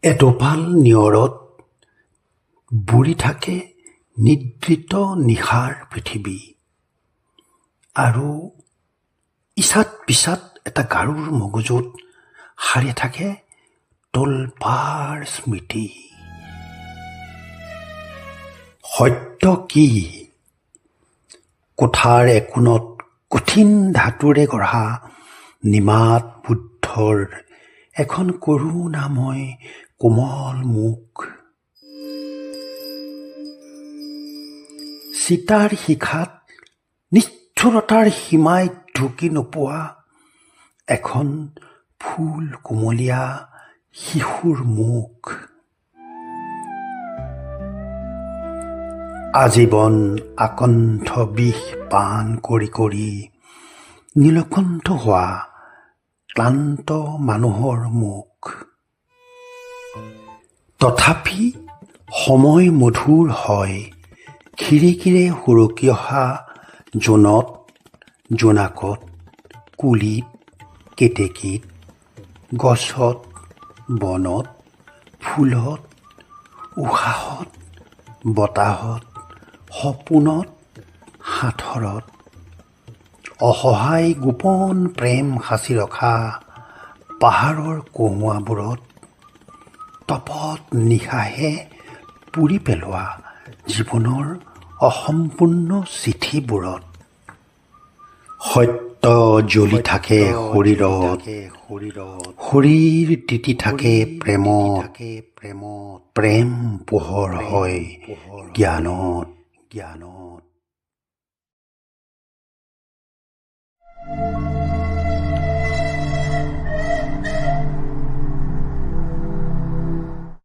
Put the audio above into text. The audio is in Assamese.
এটোপাল নিয়ৰত বুৰি থাকে নিদ্ৰিত নিশাৰ পৃথিৱী আৰু ইচাত পিছাত এটা গাৰুৰ মগজুত সাৰি থাকে তোলপাৰ স্মৃতি। সত্য কি? কোঠাৰ একোণত কঠিন ধাতুৰে গঢ়া নিমাত বুদ্ধৰ এখন কৰুণাময় কোমল মুখ। চিতাৰ শিখাত নিষ্ঠুৰতাৰ সীমাই ঢুকি নোপোৱা এখন ফুল কুমলীয়া শিশুৰ মুখ। আজীৱন আকণ্ঠ বিষ পান কৰি কৰি নীলকণ্ঠ হোৱা ক্লান্ত মানুহৰ মুখ। তথাপি সময় মধুৰ হয় খিৰিকীৰে সুৰকি অহা জোনত, জোনাকত, কুলিত, কেতেকীত, গছত, বনত, ফুলত, উশাহত, বতাহত, সপোনত, সাঁথৰত। অসহায় গোপন প্ৰেম সাঁচি ৰখা পাহাৰৰ কহুঁৱাবোৰত তপত নিশাহে পুৰি পেলোৱা জীৱনৰ অসম্পূৰ্ণ চিঠিবোৰত। সত্য জ্বলি থাকে শৰীৰত, শৰীৰ তিতি থাকে প্ৰেমত, প্ৰেম পোহৰ হয় জ্ঞানত। জ্ঞানত।